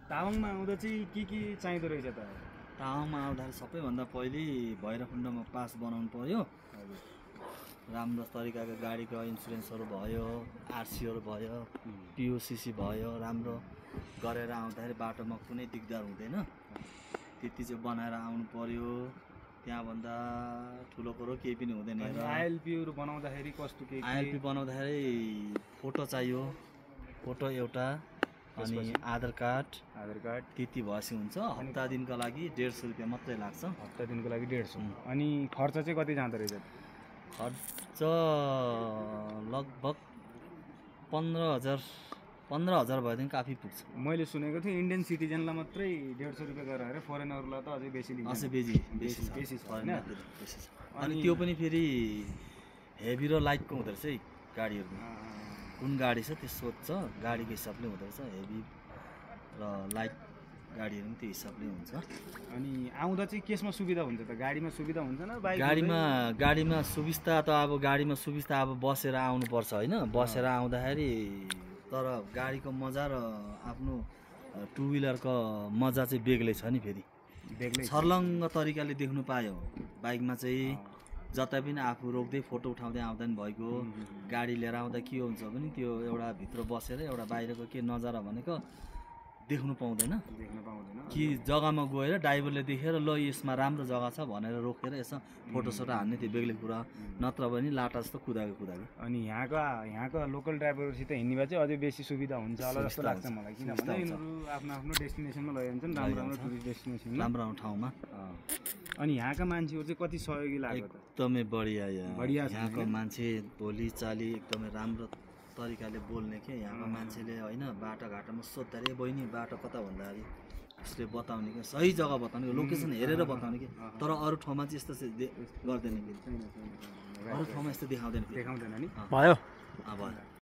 तावाङमा आउँदा चाहिँ के चाहिँदो रहेछ त? तावाङमा आउँदाखेरि सबैभन्दा पहिले भैरवकुण्डमा पास बनाउनु पर्यो। राम्रो तरिकाको गाडीको इन्सुरेन्सहरू भयो, आरसीहरू भयो, पिओसिसी भयो, राम्रो गरेर आउँदाखेरि बाटोमा कुनै दिक्कत हुँदैन। त्यति चाहिँ बनाएर आउनु पर्यो। त्यहाँभन्दा ठुलो कुरो केही पनि हुँदैन। आइएलपीहरू बनाउँदाखेरि कस्तो के? आइएलपी बनाउँदाखेरि फोटो चाहियो, फोटो एउटा, अनि आधार कार्ड त्यति भएपछि हुन्छ। हप्ता दिनको लागि 150 रुपियाँ मात्रै लाग्छ। हप्ता दिनको लागि 150। अनि खर्च चाहिँ कति जाँदो रहेछ? खर्च लगभग 15,000 भएदेखि काफी पुग्छ। मैले सुनेको थिएँ इन्डियन सिटिजनलाई मात्रै 150 रुपियाँ गरेर अरे, फरेनरलाई त अझै बेसी लिन्छ। अझै बेसी छ हैन? अनि अनि त्यो पनि फेरि हेभी र लाइटको हुँदो रहेछ है गाडीहरू। कुन गाडी छ त्यो सोध्छ, गाडीको हिसाबले हुँदो रहेछ। हेभी र लाइट गाडीहरू पनि त्यो हिसाबले हुन्छ। अनि आउँदा चाहिँ केसमा सुविधा हुन्छ त? गाडीमा सुविधा हुन्छ न बाइक? गाडीमा सुविस्ता त अब गाडीमा सुविस्ता अब बसेर आउनुपर्छ होइन? बसेर आउँदाखेरि तर गाडीको मजा र आफ्नो टु व्हिलरको मजा चाहिँ बेग्लै छ नि। फेरि बेग्लै छर्लङ्ग तरिकाले देख्नु पायो। बाइकमा चाहिँ जता पनि आफू रोक्दै फोटो उठाउँदै आउँदा नि भइगयो। गाडी लिएर आउँदा के हुन्छ भने त्यो एउटा भित्र बसेर एउटा बाहिरको के नजारा भनेको देख्नु पाउँदैन। कि जग्गामा गएर ड्राइभरले देखेर ल यसमा राम्रो जग्गा छ भनेर रोकेर यसो फोटोसोटो हान्ने त्यो बेग्लै कुरा। नत्र भने लाटा जस्तो कुदाएको। अनि यहाँका लोकल ड्राइभरसित हिँड्ने भए चाहिँ अझै बेसी सुविधा हुन्छ होला जस्तो लाग्छ मलाई। किनभने यिनीहरू आफ्नो डेस्टिनेसनमा लैजान्छन्, राम्रो टुरिस्ट डेस्टिनेसन, राम्रो ठाउँमा। अनि यहाँका मान्छेहरू चाहिँ कति सहयोगी लाग्यो त? एकदमै बढिया छ। यहाँको मान्छे बोली चाली एकदमै राम्रो तरिकाले बोल्ने के। यहाँको मान्छेले होइन बाटोघाटोमा सोद्धाखेरि बहिनी बाटो कता भन्दाखेरि उसले बताउने कि सही जग्गा बताउने, लोकेसन हेरेर बताउने कि। तर अरू ठाउँमा चाहिँ यस्तो गर्दैन कि, अरू ठाउँमा यस्तो देखाउँदैन नि। भयो।